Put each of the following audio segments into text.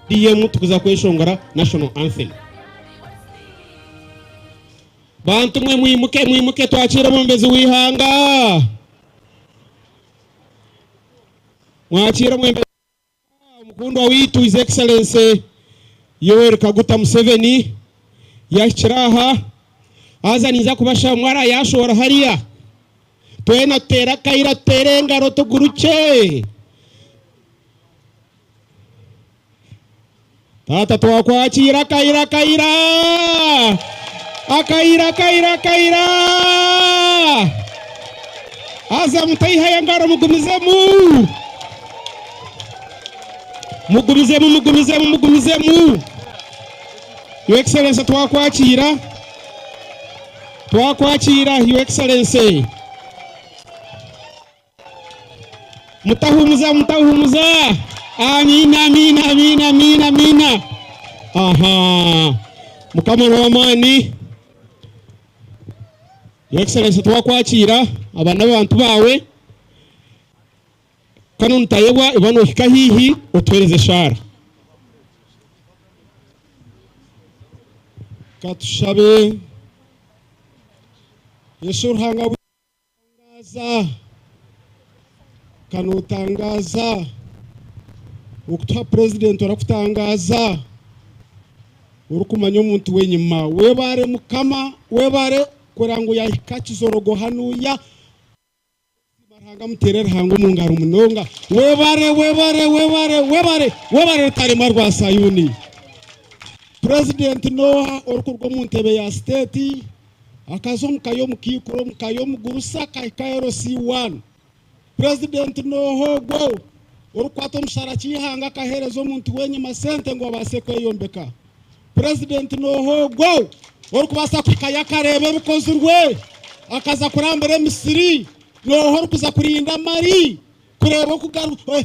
DM tukuza kweshongora National Anthem. Bantu mwe mwimuke mwimuke twakiire omwebembezi w'eihanga. Mwakiire omwebembezi omukundwa waitu His Excellency Yoweri Kaguta Museveni yahikire aha. Haza ninza kubashaba mwara yashohora hariya twena tuteere akaira tuteere engaro tugurukye. Taata twakwakiira akaira akaira akaira akaira akaira haza mutaihayo engaro mugumizemu mugumizemu mugumizemu mugumizemu Your Excellency twakwakiira twakwakiira Your Excellency. Mutahumuza, mutahumuza. Amiina, amiina, amiina, amiina, amiina. Aha. Mukama n'ow'amaani. Your Excellency twakwakiira aba n'abantu baawe. Kanu nitayebwa iba nohika haihi otuhereze eshaara. Katushabe. Yesu Ruhanga Tangaaza, ka notangaaza okutuha purezidenti orakutangaaza orikumanya omuntu w'enyima. Webare Mukama, webare kureba ngu yahika Kizorogo hanuya. Siima Ruhanga muteere Ruhanga omu ngaro munonga. Webare, webare, webare, webare, webare Rutaremwa rwa Sayuuni. Purezidenti n'oha orikuruga omu ntebe ya siteeti? Akaza omu ka y'omukaikuru, omu ka y'omugurusi akahika LC1. Purezidenti n'oha ogwo orikukwata omushara ky'eihanga akaheereza omuntu w'enyima sente ngu abaase kweyombeka? Purezidenti n'oha ogwo orikubaasa kuhikayo akareeba ebikozirwe, akaza kurambura emisiri? N'oha orikuza kurinda amari kureeba oku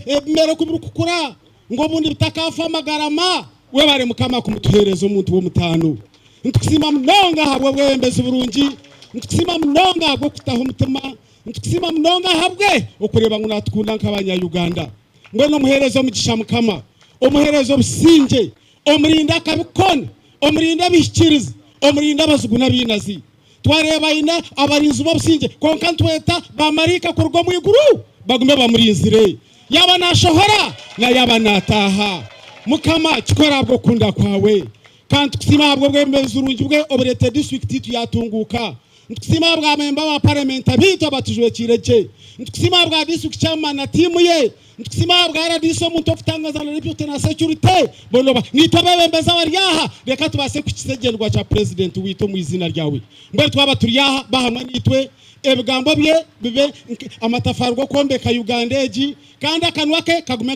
ebimera oku birikukura ngu obundi bitakaafa amagarama? Webare Mukama kumutuheereza omuntu w'omutaano. Nitukusiima munonga ahabw'obwebembezi burungi. Nitukusiima munonga ahabw'okutaho omutima. Nitukusiima munonga ahabwe okureeba ngu natukunda nk'abanya Uganda. Mbwenu omuheereze omugisha Mukama. Omuheereze obusingye. Omurinde akabi koona. Omurinde ebihikiirizi. Omurinde abazigu n'abainazi. Twareeba aine abarinzi b'obusingye, kwonka nitweta baamaraika kuruga omu iguru bagume bamurinzire yaaba naashohora na yaaba naataaha. Mukama, kikore ahabw'okukunda kwawe. Kandi nitukusiima ahabw'obwebembezi burungi bwe obureetire disiturikiti yaitu yaatunguuka. Nitukusiima ahabwa memba ba parliament abaitu abatujwekiire gye. Nitukusiima ahabwa district chairman na tiimu ye. Nitukusiima ahabwa rdc omuntu orikutangaza na deputy na security boona oba naitwe abebembezi abari aha reka tubaase kuhikisa ekigyendererwa kya president waitu omu eiziina ryawe. Mbwenu twaba turi aha ba hamwe naitwe ebigambo bye bibe amatafaari g'okwombeka Uganda egi kandi akanwa ke kagume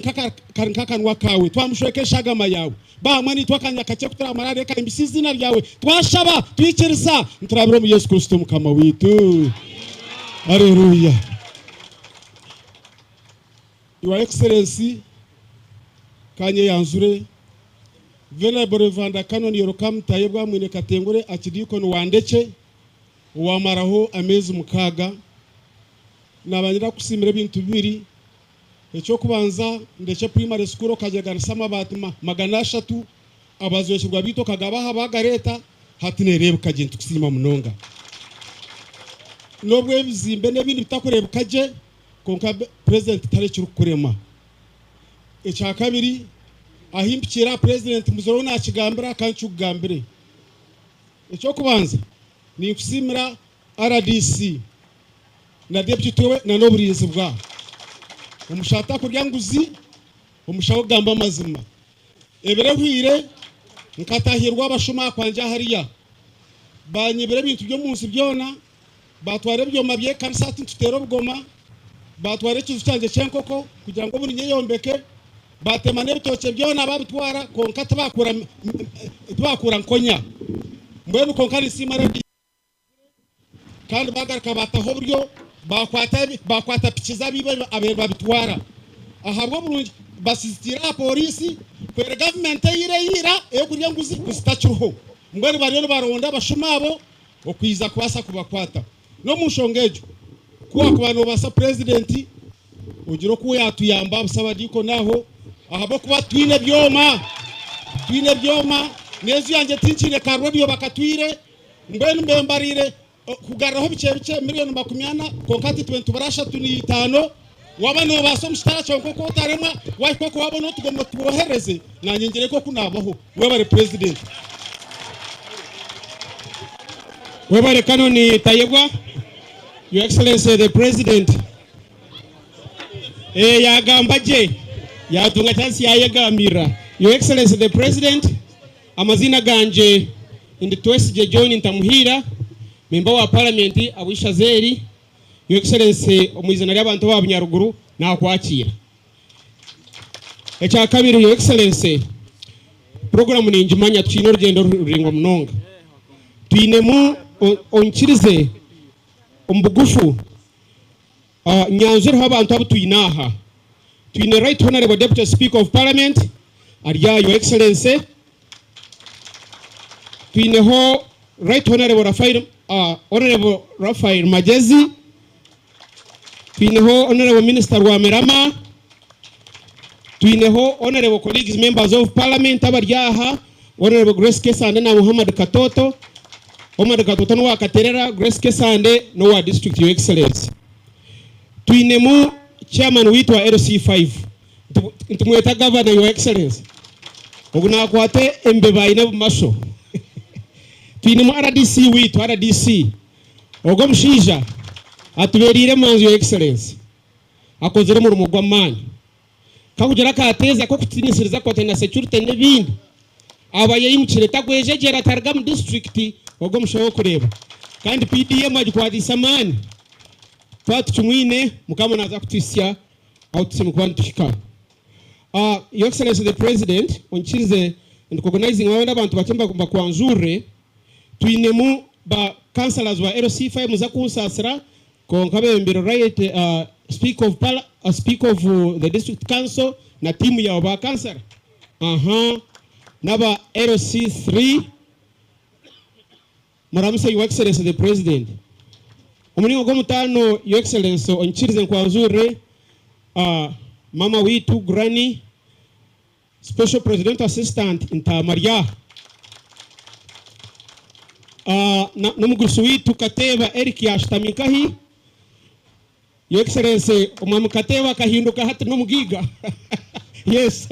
kari nk'akanwa kaawe twamushweka eshagama yaawe. Ba hamwe naitwe akanya kakye ku turamara reka ahimbise eiziina ryawe. Twashaba twikiriza niturabira omu Yesu Kristo Mukama waitu. Areruya. Your Excellency Kanyeyanzure, Venerable Rev. Canon Yorokamu Tayebwa Mwine Katengure Archdeacon wa Ndekye owamaraho ameezi mukaaga, naba nyenda kukusiimira ebintu bibiri. Eky'okubanza, Ndekye Primary School okagyeganisa amabaati 300, abajwekyerwa baitu okagabaha bagareeta, hati nereebeka gye nitukusiima munonga. N'obu ebizimbe n'ebindi bitakureebeka gye, kwonka Purezidenti tihariho ekirikukurema. Ekyakabiri, ahi mpikiire aha Purezidenti mbuzire ou naakigambira ka nkikugambire. Eky'okubanza, ninkusiimira rdc na deputy we na n'oburinzi bwa omushaho atakurya nguzi, omushaho ogamba amazima. Ebiro ehweire nkatahirwa abashuma kwangye hariya, banyibira ebintu by'omunsi byona, Baatwara ebyoma by'ekanisa hati nituteera obugoma, baatwara ekiju kyangye ky'enkoko kugira ngu obundi nyeyombeke, baatema n'ebitookye byona baabitwara kwonka tibaakura tibaakura nkonya. Mbwenu kwonka ninsiima RDC kandi baagaruka baataho oburyo baakwata baakwata piki z'abaiba ababaire nibabitwara. Ahabw'oburungi basizitiire aha pooriisi kuhwera gavumenti eira eira ey'okurya enguzi ngu zitakiriho. Mbwenu bariyo nibaronda abashuma abo okwija kubaasa kubakwata. N'omu nshonga egyo, ku waakuba noobaasa Purezidenti ogire oku yaatuyamba busa abadiikoni aho ahabw'okuba twine ebyoma. Twine ebyoma, n'enju yangye tinkiine ka radio bakatwire, mbwenu mbembariire kugaruraho bikye bikye miriyoni 40, kwonka hati tube nitubura 35. Waaba noobaasa omu kitara kyonka oku otaremwa, waahika okwo waabona otugoma otwohereze, naanye ngire nk'oku naabaho. Webare Purezidenti. Webare Canon Tayebwa, Your Excellency the President. Eh, yagamba gye, yatunga chance yayegambiira. Your Excellency the President, amaziina gangye ndi Twesigye John Ntamuhiira, memba wa Parliament abw'ishaza eri. Your Excellency, omu izina ry'abantu aba Bunyaruguru nakwakiira. Ekyakabiri Your Excellency, puroguramu ningimanya tukiine orugyendo ruraingwa munonga. Twinemu onkirize omu bugufu nyanjureho abantu abu twine aha. Twine Right Honourable Deputy Speaker of Parliament ari aha Your Excellency. Twineho Right Honourable Raphael, Honourable Raphael Magyezi. Twineho Honourable Minister Rwamirama. Twineho Honourable Colleagues Members of Parliament abari aha, Honourable Grace Kesande na Muhammad Katoto. Muhammad Katoto n'owa Katerera, Grace Kesande n'owa District Your Excellency. Twinemu Chairman waitu wa LC5, nitumweta Governor Your Excellency. Ogu nakwata embeba aine bumasho. Twinemu RDC waitu, RDC. Ogu omushaija atubereire emanzi Your Excellency. Akozire omurimo gw'amaani. Kakugira akateeza k'okutiinisiriza kukwatana na security n'ebindi, aba yaimukire tagwejegyera taruga mu disiturikiti ogwo omushaho w'okureeba. Kandi PDM agikwatiise amaani. Twaba tukimwine, Mukama naaza kutuhitsya ahu tusemeriire kuba nituhika. Your Excellency the President, onyikirize ndi-recognizinge abandi abantu bakye mbakwanjurire. Twinemu ba councillors ba LC5 muza kunsaasira Kwonka abebembere right speaker of parla speaker of the district council na team yawe ba kansara aha naba LC3 muramuse your excellency the president omuringo gw'omutaano your excellency onyikirize nkwanjurire mama waitu granny Special Presidential Assistant Ntaama Ryaha n'omugurusi waitu Kateeba Eric yaashutami nkahi? Your Excellency Omwami Kateeba akahinduka hati n'omugaiga. Yes.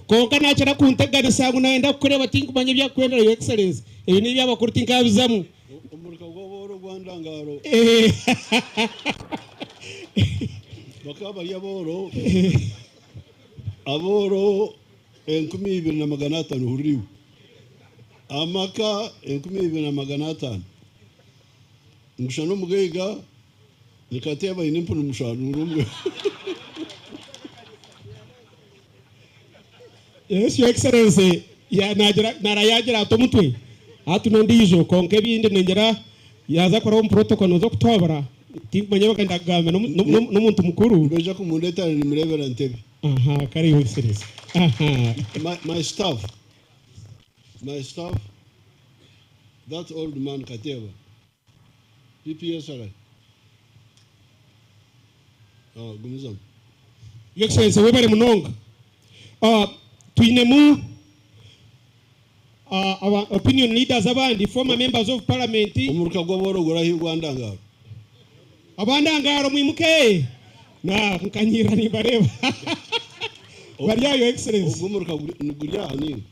Kwonka naakira kunteganisa ngu naayenda kukureeba tinkumanya ebi arikukwendera Your Excellency. Ebyo n'eby'abakuru tinkaabizamu. Omurika gw'abooro ogwa Ndangaro. Bakaba bari abooro. Abooro 2,500 hurira iwe! Amaka 2,500. Ngusha n'omugaiga ni Kateeba aine empunu mushanju buri omwe. Yes your excellency ya nagira nara yagira ati omutwe hati n'ondiijo kwonka ebindi ningira yaaza kuraba omu protocol nooza kutwabura tinkumanya bakenda kugamba n'omuntu mukuru. Nibaija kumundeetera nimureebera Ntebe. Aha kare your excellency. Aha. My, my staff, my staff, that old man Kateeba, PPSRI. Ah, gumizamu. Your Excellency webare munonga. Ah, twinemu ah, aba opinion leaders abandi former members of parliament. Omuruka gw'abooro gurahi gwa Ndangaro? Aba Ndangaro mwimuke! Na nkanyirira nimbareeba. Bari aha Your Excellency. Ogwo omuruka niguri aha ninga?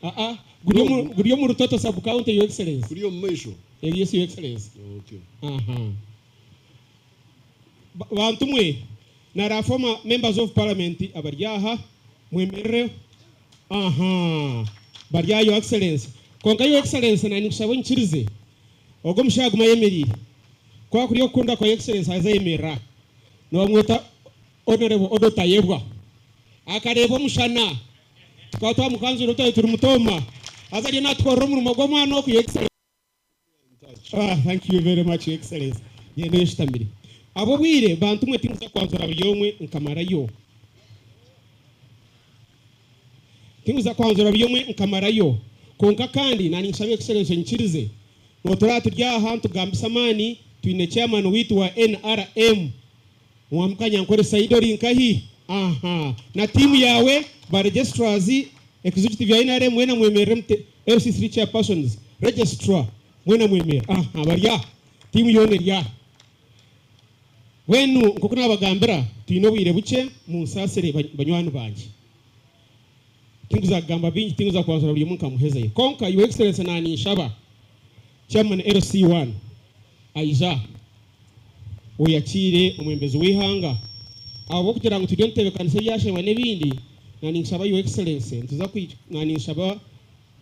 Aa, guri omu guri omu Rutoto sub county Your Excellency. Guri omu maisho? Yes Your Excellency. Okay. Aha. Bantu mwe na ra former members of parliament abari aha mwemerere aha bari aha Your Excellency. Kwonka Your Excellency nanye ninkushaba onyikirize ogwo omushaija agume ayemereire. Ku akuri okukunda kwa Your Excellency aze ayemerere aha. Nibamweta Honourable Odo Tayebwa. Akareeba omushana tukaba twamukanzwire obu twaba turi Mutooma haza ariyo natukorera omurimo gw'omwana oku Your Excellency. Ah, thank you very much, Your Excellency. Ngende oyeshutamire. Ab'obwire bantu mwe tinkuza kwanzura buri omwe nkamarayo. Tinkuza kwanzura buri omwe nkamarayo. Kwonka kandi na ninshaba Excellency onyikirize. Notura turi aha nitugambisa amaani twine chairman waitu wa NRM Owa Mukanyankore Saidi ori nkahi? Aha. Na tiimu yaawe ba registrars. Executive ya nrm mwena mwemerere mute LC3 chairpersons, registrar mwena mwemerere. Aha bari aha, tiimu yoona eri aha. Mbwenu nk'oku naabagambira twine obwire bukye, munsaasire banywani bangye. Tinkuza kugamba bingi, tinkuza kwanjura buri omwe nkamuhezayo. Kwonka Your Excellency naaninshaba Chairman LC1 aije aha oyakiire omwebembezi w'eihanga. Ahabw'okugira ngu turiyo nitutebeekanisa ebyashemwa n'ebindi, naaninshaba Your Excellency nituza naaninshaba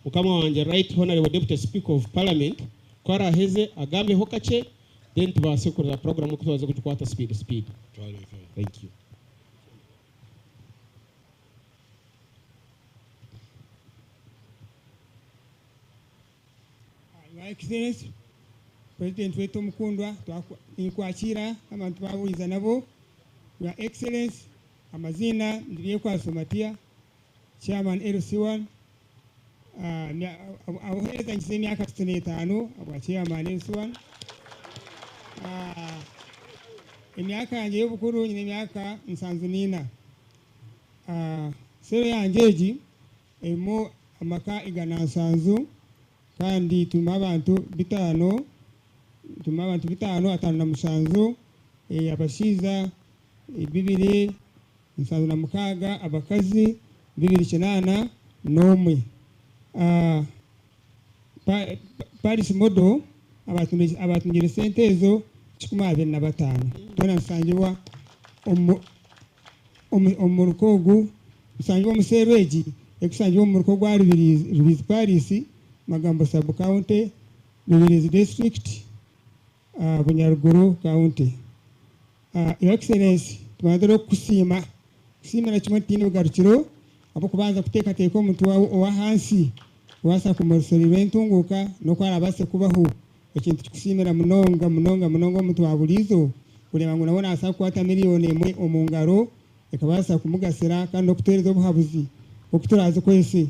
mukama wangye Right Honourable Deputy Speaker of Parliament ku araaheze agambeho kakye then tubaase kureeba puroguraamu oku turaza kugikwata speed speed. Thank you. Your Excellency President waitu omukundwa, ninkwakiira n'abantu ba Bwiza nabo. Your Excellency, amaziina ndi Byekwaso Matia, Chairman LC1, obuheereza ngize emyaka 35 obwa Chairman LC1. Emyaka yangye y'obukuru nyine emyaka 74. Seero yangye egi erimu amaka 170 kandi turimu abantu bitaano, turimu abantu bitaano ataano na mushanju, abashaija 276, abakazi 281. Parish Model abatungire sente ezo 125. Twena nitushangibwa omu omu muruka ogu, nitushangibwa omu seero egi erikushangibwa omu muruka ogwa Rubirizi Parish, Magambo Sub County, Rubirizi District, Bunyaruguru County. Your Excellency, tubanze n'okukusiima, kusiimira kimwe tutaine bugarukiro ahabw'okubanza kuteekateeka omuntu waawe ow'ahansi kubaasa kumurusirirwa entunguuka n'oku arabaase kubaho. Ekintu kikusiimira munonga munonga munonga omuntu wa buriijo kureeba ngu nawe naabaasa kukwata miriyoni emwe omu ngaro ekabaasa kumugasira kandi n'okutuheereza obuhabuzi oku turaazikozese.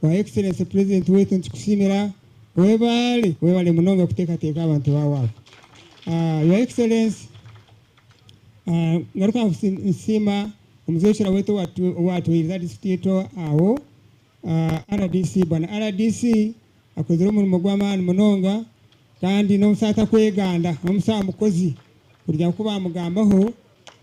Your Excellency President waitu nitukusiimira webaale webale munonga kuteekateeka abantu baawe abo. Your Excellency, ngaruka nsiima omujwekyera waitu owatweherize disiturikiti yaitu aho RDC. Bwana RDC akozire omurimo gw'amaani munonga kandi n'omusaha atakweganda, n'omusaha mukozi kuruga nku bamugambaho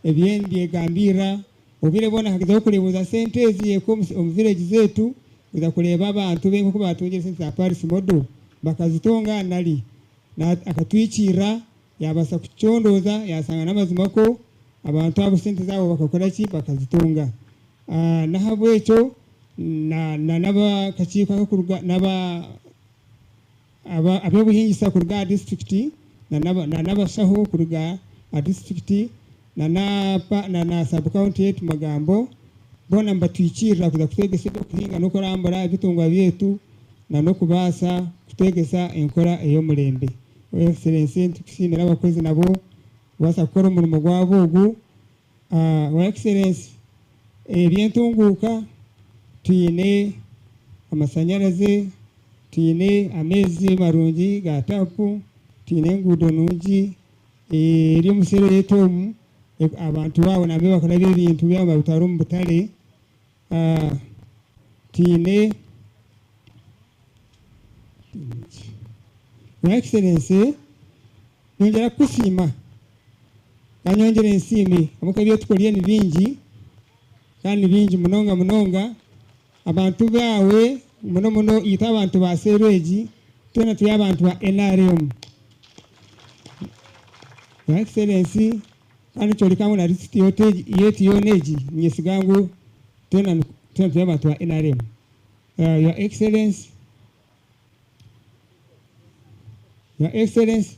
ebye nibyegambirra. Obwire bwona akagyezaho kureebuuza sente ezi eka omu village zetu kuza kureeba abantu be nk'oku batungire sente za Paris Model bakazitunga nari akatwikirira yabaasa kucondooza yashanga n'amazima ko abantu abo sente zaabo bakakora ki bakazitunga. N'ahabw'ekyo na n'abakakiiko akakuruga n'aba ab'obuhingisa kuruga aha disiturikiti na n'abashaho kuruga aha disiturikiti na na sub county yaitu Magambo boona nibatwikirira kuza kutwegyesa eby'okuhinga n'okurambura ebitungwa byaitu na n'okubaasa kutwegyesa enkora ey'omurembe. Your Excellency, nitukusiimira abakozi nabo kubaasa kukora omurimo gwabo ogu. Your Excellency, eby'entunguuka twine amashanyarazi, twine amaizi marungi ga tapu, twine enguudo nungi eri omu seero yaitu omu, abantu baabo nambwenu bakurabya ebintu byabo babitwara omu butare. Twine Your Excellency, nyongyera kukusiima kandi nyongyere nsiime ahabw'okuba ebi otukorire ni bingi kandi ni bingi munonga munonga. Abantu baawe muno muno itwe abantu ba seero egi twena turi abantu ba NRM. Your Excellency, kandi nikyoreka ngu na disiturikiti yaitu yoona egi niinyesiga ngu twena turi abantu ba NRM. Your Excellency, Your Excellency,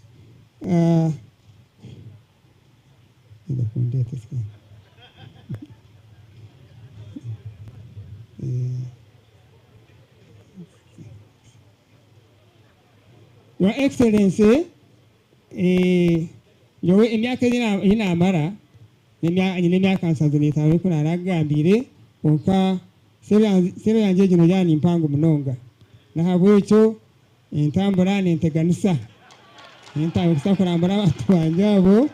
Your Excellency, nyowe emyaka ei naamara nyine emyaka 75 nk'oku naarakugambiire, kwonka seero yangye egi nogira ni mpango munonga. N'ahabw'ekyo entambura nenteganisa. Nintandika kurambura abantu bangye abo,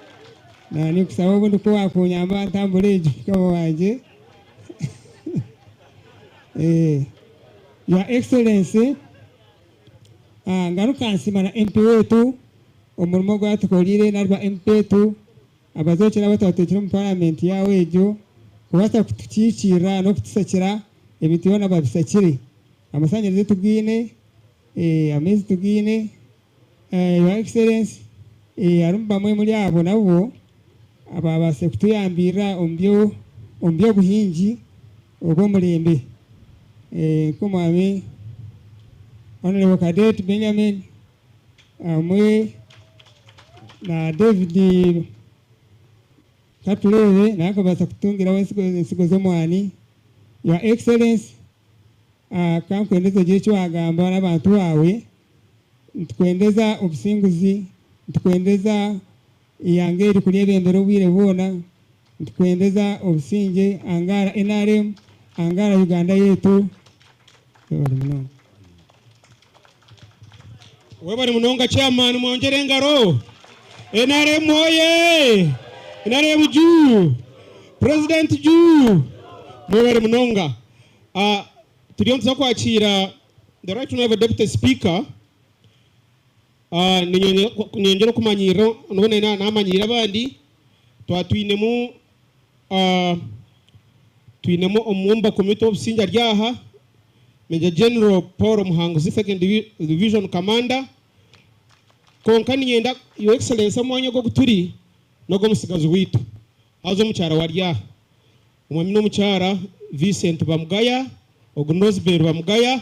ninkusaba obundi ku wakunyamba aha ntambura egyo mukama wangye. Your Excellency, ngaruka nsiima na MP waitu omurimo ogu atukoreire nari ba MP baitu abazokyere abu twateekire omu paramenti yaawe egyo kubaasa kutukiikirira n'okutusakira ebintu byona babisakire. Amashanyarazi tugaine, amaizi tugaine, Your Excellency harimu bamwe muri abo nabo ababaasize kutuyambirira omu by'obuhingi obw'omurembe nk'omwami Honourable Cadet Benjamin hamwe na David Katureebe nawe akabaasa kutungiraho ensigo z'omwani. Your Excellency kankwendeze ogire eki wagamba n'abantu baawe, nitukwendeza obusinguzi, nitukwendeza eihanga eri kuryebembera obwire bwona, nitukwendeza obusingye, angaara NRM, angaara Uganda yaitu. Webare munonga. Webare munonga chairman mwongyere engaro. NRM oye! NRM juu! President juu! Mwebare munonga. Turiyo nituza kwakiira the right honourable deputy speaker. Ninyongyera okumanyirira nobu nari namanyiire abandi, twaba twinemu twinemu omumemba committee w'obusingye ari aha, Major General Paul Muhanguzi second division commander, kwonka niinyenda your excellency omwanya ogu ogu turi n'ogw'omutsigazi waitu haza omukyara we ari aha. Omwami n'omukyara Vincent Bamugaya, ogu Nosbel Bamugaya,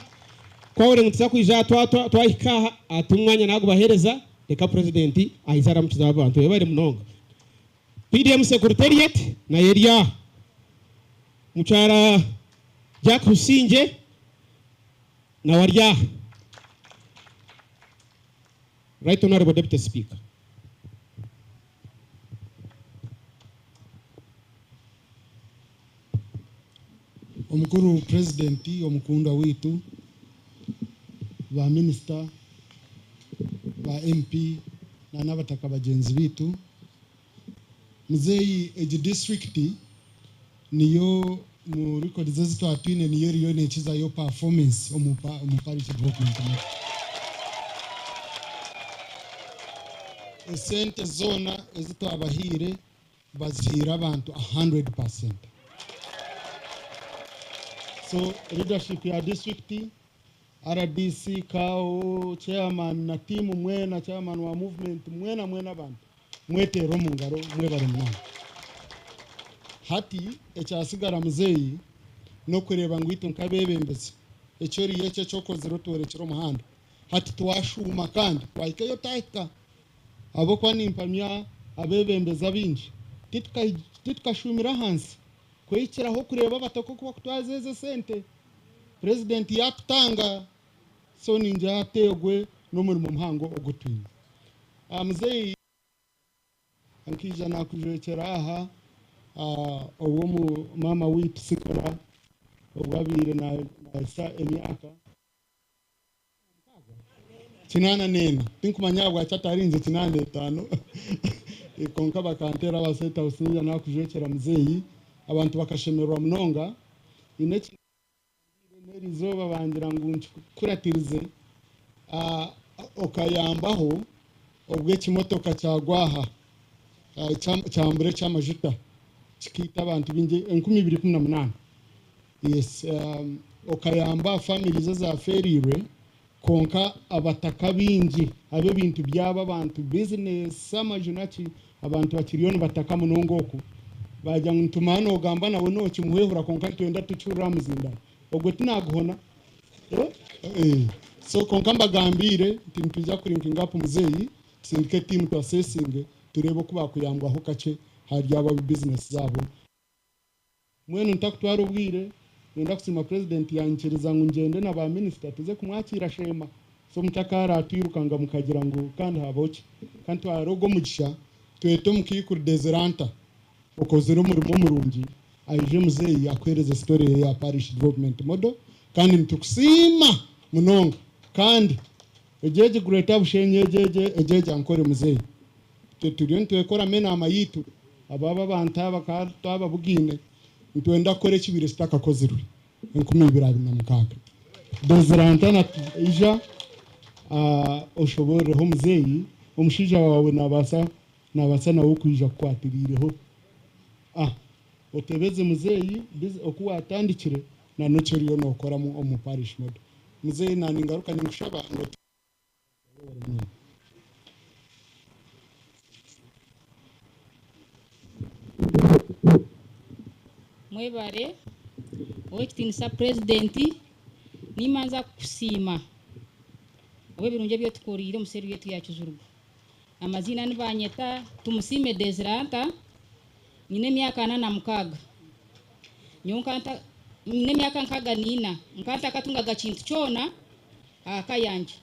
ku ahurire ngu nituza kwija aha twahika aha ati omwanya nagubahereza reka Purezidenti aije aramukize aba bantu. Webare munonga. PDM Secretariat nayo eri aha. Mukyara Jack Busingye nawe ari aha. Right Honourable Deputy Speaker. Omukuru President omukundwa waitu, ba Minisita, ba MP na n'abataka bagyenzi baitu, muzeeyi egi disiturikiti niyo omu records ezi twaba twine niyo eriyo nekizayo performance omu parish development model. Esente zoona ezi twabahaire bazihaire abantu a hundred percent. So leadership ya district, RDC, CAO, chairman na team mwena, chairman wa movement mwena mwena abantu mweteere omu ngaro mwebare munonga. Hati ekyasigara muzeeyi n'okureeba ngu itwe nk'abeebembezi eki oriyo eki eki okozire otworekire omuhanda hati twashuuma kandi twahika ei otahika. Ahabw'okuba nimpamya abeebembezi abaingi titukashuumire ahansi kuhikiraho kureeba abataka oku barikutwaza ezo esente. Purezidenti yaatutanga, so ningira hati ogwe n'omurimo muhango ogu twine. Muzeeyi nkaija naakujwekyera aha obu maama waitu Sikora obu abaire naahitsya emyaka. Kinaana n'ena. Tinkumanya ahabwaki atarinze kinaana n'etaano. Kwonka bakanteera aba State House naija nakujwekyera muzeeyi. Abantu bakashemererwa munonga. Nyine ekiniga n'eri izooba bangira ngu nkikuratirize. Okayambaho obwo ekimotoka kyagwa aha kyambura eky'amajuta kikaita abantu baingi 2018. Yes okayamba families ezaferiirwe kwonka abataka abaingi abebintu byabo abantu business amaju naki abantu bakiriyo nibataka munonga oku bagira ngu nitumanya nogamba nawe nokimuhwehura kwonka nitwenda tukihurire aha muzindaro ogwe tinaguhona eh so kwonka mbagambiire nti nitwija ku linking up muzeeyi tusindike team tu assessinge tureebe oku bakuyambwaho kakye ahari abo abu business zaabo Mbwenu ntakutwara obwire, niinyenda kusiima Purezidenti yanyikiriza ngu ngyende na ba minisita tuze kumwakiira Sheema. So mutakaratwirukanga mukagira ngu kandi habaho ki. Ka ntware ogu omugisha twete omukaikuru Desiranta okozire omurimo murungi aije muzeeyi akuheereze story ye ya Parish Development Model kandi nitukusiima munonga kandi egyo egi Greater Bushenyi egyo egyo egyo egya Ankore muzeeyi. Itwe turiyo nitwekoramu enaama yaitu, abo aba abantu aba ka twababugaine, nitwenda kukora ekibaire kitakakozirwe 2026. Dezirantana ija oshoboororeho muzeeyi, omushaija waawe nabaasa nabaasa nawe kwija akukwatiriireho. Otebeze muzeeyi oku watandikire na n'eki oriyo nokoramu omu parish model. Muzeeyi naningaruka ninkushaba ngu Mwebare Ow'ekitiinisa Purezidenti, nimanza kukusiima ahabw'ebirungi ebi otukoriire omu seeri yaitu ya Kijurugwa. Amaziina nibanyeta Tumusiime Desiranta, nyine emyaka 46. Nyowe nyine emyaka 64, nkaba ntakatungaga kintu kyona aha ka yangye.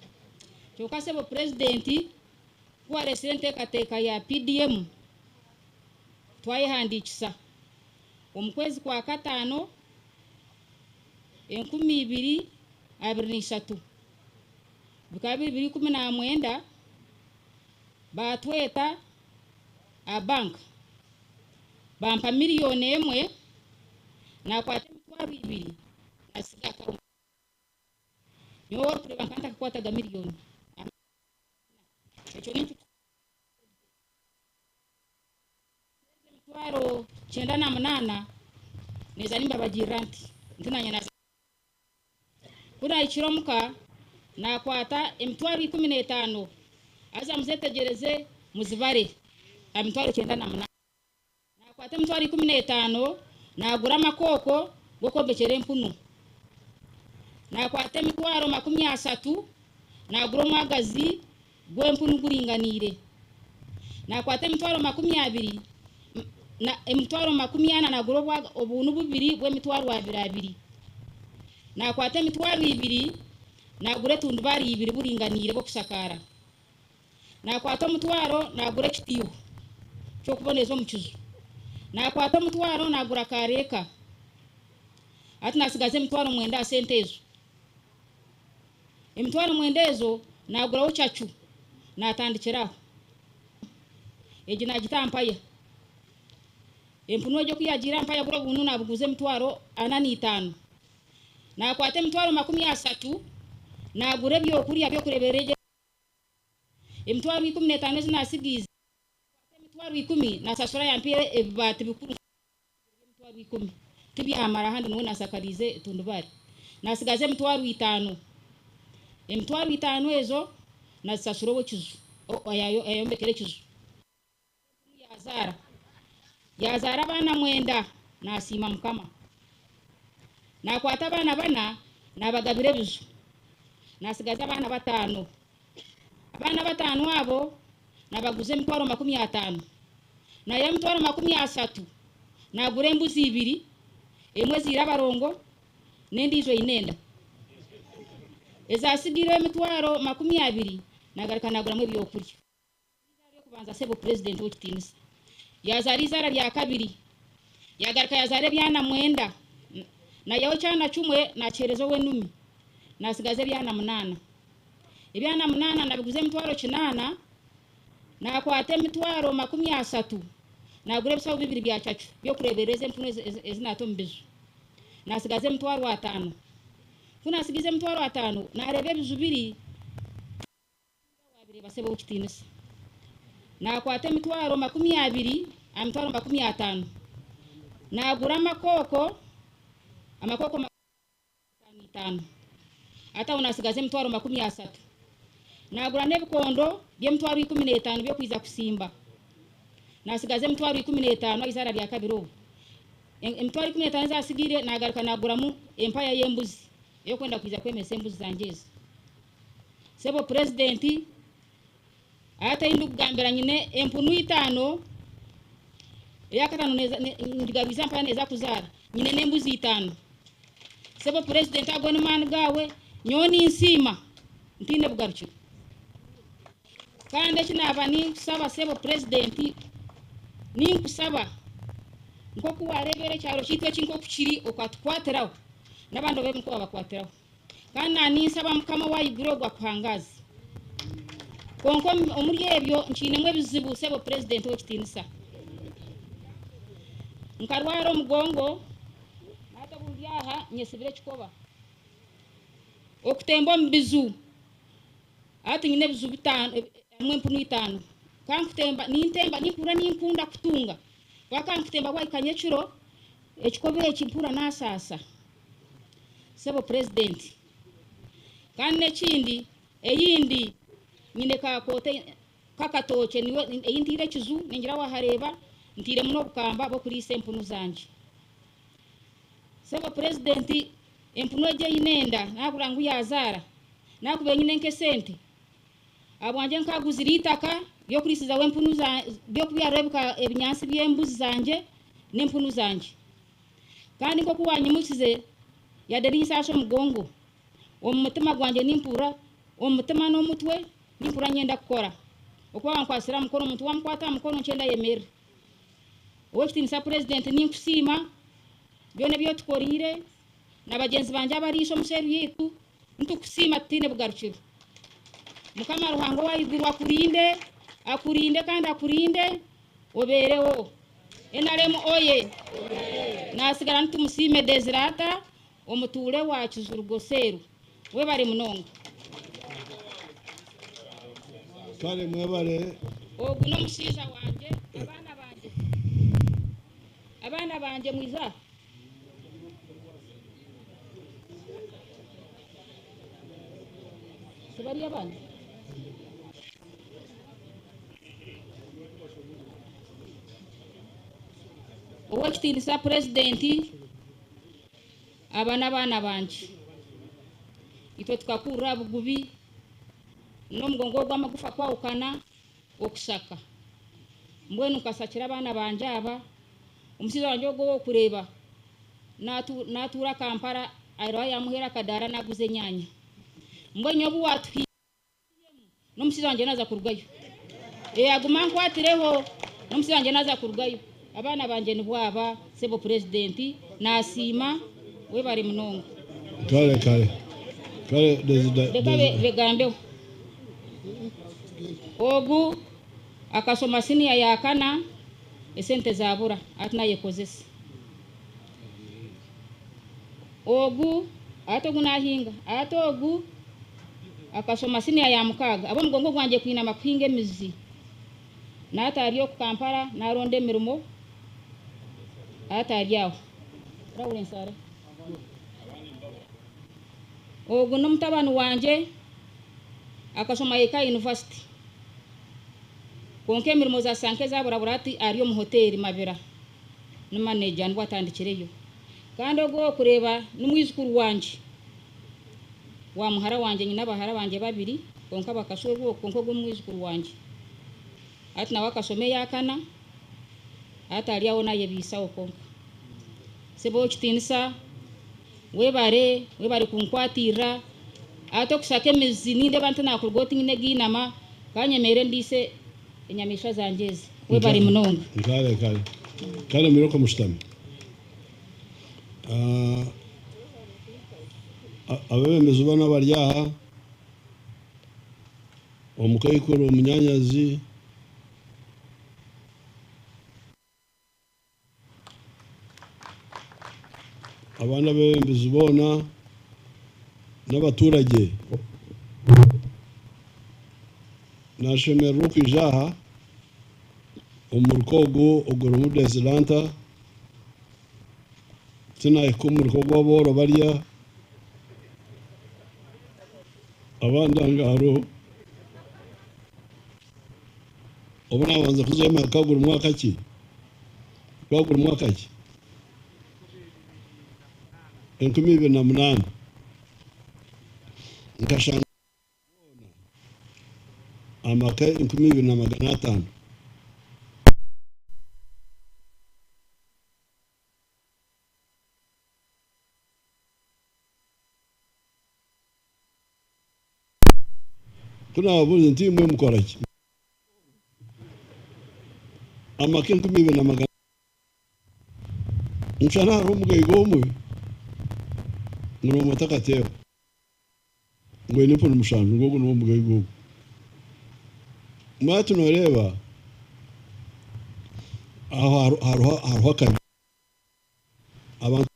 Kyonka sebo Purezidenti, ku wareetsire enteekateeka ya PDM, Twayehandiikisa omu kwezi kwa kataano 2023, bikaba biri 2019, baatweta aha banka bampa miriyoni emwe, naakwata 20,000 naazitsiga aha akawunti. Nyowe orikureeba nkaba ntakakwataga miriyoni, ekyo nikyo. 98,000 neeza nimbabagirira nti, nti naanye naaza Ku naahikire omuka, naakwata 15,000, haza muzetegyereze muzibare aha 98,000. Naakwata 15,000 naagura amakooko g'okwombekyera empunu. Naakwata 30,000 naagura omwagazi gw'empunu guringaniire. Naakwata 20,000, na 40,000 naagura obunu bubiri bw'emitwaro abiri abiri. Naakwata 20,000 naagura etundubaare ibiri buringaniire bw'okushakaara. Naakwata omutwaro naagura ekitiiho ky'okuboneza omu kiju. Naakwata omutwaro naagura kaareeka. Hati naatsigaza 90,000 aha sente ezo. 90,000 ezo naaguraho cacu naatandikira aho. Egi naagita aha mpaya. Empunu egyo ku yaagiire aha mpaya buri obunu naabuguza 45,000. Naakwata 30,000 naagura ebyokurya by'okureeberera egyo. 15,000 ezi naatsigiize, naakwata 10,000 naashashura yampiire ebibaati bikuru nk'eby'emitwaro 10 tibyamara ahandi niwe naashakariize etundubaare. Naatsigaza 50,000. 50,000 ezo naazishashura ow'ekiju ayayombekire ekiju. Yaazaara, yaazaara abaana mwenda, naasiima Mukama. Naakwata abaana bana naabagabira ebiju, naatsigaza abaana bataano. Abaana bataano abo naabaguza 50,000. Naiha 30,000 naagura embuzi ibiri, emwe ezaire abarongo n'endiijo eine enda. Ezaatsigaireho 20,000 naagaruka naaguramu ebyokurya. Eizaara ry'okubanza sebo Purezidenti w'ekitiinisa yaazaara eizaara rya kabiri yaagaruka yaazaara ebyana mwenda naihaho ekyana kimwe naakiheereza ow'enumi naatsigaza ebyana munaana. Ebyana munaana nabiguza 800,000 naakwata 30,000 naagura ebishaho bibiri bya cacu by'okureeberera ezi empunu ezi naata omu biju naatsigaza 50,000. Ku naatsigiize 50,000 naareeba ebiju biri Waabireeba sebo ow'ekitiinisa. Naakwata 20,000 aha 50,000. Naagura amakooko, amakooko itano itaano. Hati aho naatsigaza 30,000. Naagura n'ebikondo by'emitwaro 15 by'okwija kusimba. Naatsigaza 15,000 aha izaara rya kabiri obu. 15,000 ezaatsigaire naagaruka naaguramu empaya y'embuzi ey'okwenda kwija kwemesa embuzi zangye ezi. Sebo Purezidenti, hati ei ndikugambira nyine empunu itaano, eyakataano ngigarwize aha mpaya neeza kuzaara, nyine n'embuzi itaano. Sebo Purezidenti ago ni maani gaawe, nyowe ninsiima ntaine bugarukiro. Kandi eki naaba ninkusaba sebo Purezidenti, ninkusaba nk'oku waareebera ekyaro kyaitu eki nk'oku kiri okatukwatiraho, n'abandi obe nikwo waabakwatiraho. Kandi na ninsaba Mukama owa iguru ogwo akuhangaaze. Kwonka omuri ebyo nkiinemu ebizibu sebo Purezidenti ow'ekitiinisa. Nkarwara omugongo, na hati obu ndi aha nyesibire ekikoba. Okutemba omu biju, hati nyine ebiju bitaano harimu empunu itaano. Ka nkutemba nintemba nimpurira ninkunda kutunga. Kwonka ka nkutemba bwahika nyekiro, ekikoba eki mpurira naasaasa. Sebo Purezidenti. Kandi n'ekindi, eyindi nyine ka koota k'akatookye niyo ei ntaire ekiju, ningira waahareeba, ntairemu n'obukamba bw'okuriisa empunu zangye. Sebo Purezidenti, empunu egi eine enda naakurora ngu yaazaara, naakubaire nyine nk'esente, ahabwangye nkaaguzire eitaka ry'okuriisizaho empunu ry'okubyariraho ebinyaatsi by'embuzi zangye n'empunu zangye. Kandi nk'oku waanyimukize yade ninsaasha omugongo, omu mutima gwangye nimpurira, omu mutima n'omutwe nimpurira nyenda kukora. Okuba wankwatsire aha mukono, omuntu wamukwata aha mukono nkyenda ayemerere. Ow'ekitiinisa Purezidenti ninkusiima byona ebi otukoreire na bagyenzi bangye abariisha omu seeru yaitu, nitukusiima tutaine bugarukiro. Mukama Ruhanga owa iguru akurinde, akurinde kandi akurinde obeereho. Nrm oye! Nasigara ni Tumusiime Desirata omutuure wa Kijurugo Seeru. Webare munonga. Kare mwebare. Ogu n'omushaija wangye, abaana bangye, abaana bangye mwije aha. Tibari abaana? Ow'ekitiinisa Purezidenti, aba n'abaana bangye. Itwe tukakurira aha bugubi n'omugongo gw'amagufa kwahukana okushaka. Mbwenu nkashakira abaana bangye aba. Omushaija wangye ogu ou orikureeba naatuura Kampala, hariho ayaamuhaire akadaara naaguza enyaanya. Mbwenu nyowe obu waatuhiiga. N'omushaija wangye naaza kurugayo. Ee, agume ankwatireho. N'omushaija wangye naaza kurugayo. Abaana bangye nibo aba, sebo Purezidenti. Naasiima. Webare munonga. Kare, kare. Kare, Dezida, Reka Dezida. begambeho. Ogu akashoma siniya ya kana, esente zaabura, hati naayekozesa. Ogu hati ogu nahinga hati ogu akashoma siniya ya mukaaga ab'omugongo gwangye kwinama kuhinga emizi nahati ari oku Kampala naronda emirimo hati ari aho. Lawrence ariho. Ogu n'omutabani wangye akashoma Hika University kwonka emirimo zashusha nk'ezaburabura hati ari omu hoteeri Mabira ni manager nibwo atandikireyo. Kandi ogu orikureeba ni mwijukuru wangye wa muhara wangye, nyine abahara bangye babiri kwonka bakashwerwa okwo, kwonka ogu ni mwijukuru wangye. Hati nawe akashoma eya kana, hati ari aho naayebaisaho kwonka. Sebo ow'ekitiinisa, webare, webare kunkwatirira. Hati okushaka emizi nindeeba nti naakurugaho tinyine egiinama, ka nyemerere ndiise enyamaishwa zangye ezi. Webare munonga. Kare, kare. Kare mwirooko mushutame. Abeebembezi boona abari aha, omukaikuru, munyaanyazi, abandi abeebembezi boona n'abaturage, naashemererwa okwija aha omu muruka ogu ogurimu Desilanta. Tinahika omuruka ogw'abooro barya abandangaro obu nabanza kuzayo amaka guri mwaka ki? Gukaba guri mwaka ki? 2008 nkashanga amaka 2500. Ku naababuuza nti imwe mukora ki? Amaka 2500 nshana hariho omugaiga omwe ngu nomweta Kateeba ngu aine empunu mushanju ngu ogu niwe omugaiga ogu. Mbwenu hati nooreeba aho hariho akabi abantu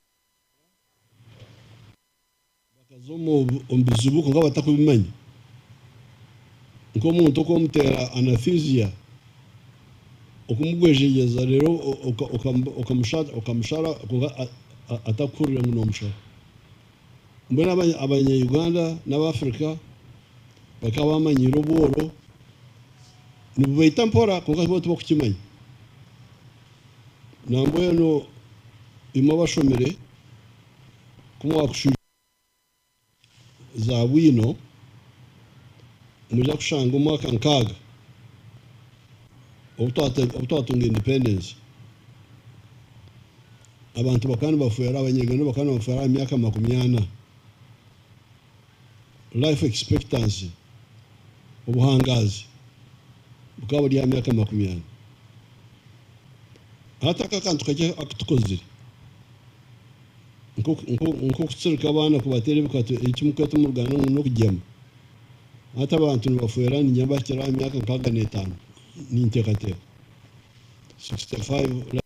bakaza omu. omu bizibu kwonka batakubimanya. Nk'omuntu oku omuteera anathesia, okumugwejegyeza reero okamushara kwonka atakuhurira ngu nomushara. Mbwenu abanya Uganda n'abafrica bakaba bamanyiire obworo, nibubaita mpora kwonka bo tibakukimanya. Nambwenu imwe abashomire ku mwakushwijuma za bwino nimwija kushanga omwaka nkaaga obu twatunga independence abantu bakaba nibafeera abanyarwanda bakaba nibafeera aha myaka 40. Life expectancy, obuhangaazi bukaba buri aha myaka 40. Hati aka akantu kakye aku tukozire nk'okutsirika abaana kubateera ebikatu eki murikweta omu Ruganda ngu n'okugyema. Hati abantu nibafeera niinyija bahikire aha myaka 65 ninteekateeka. 65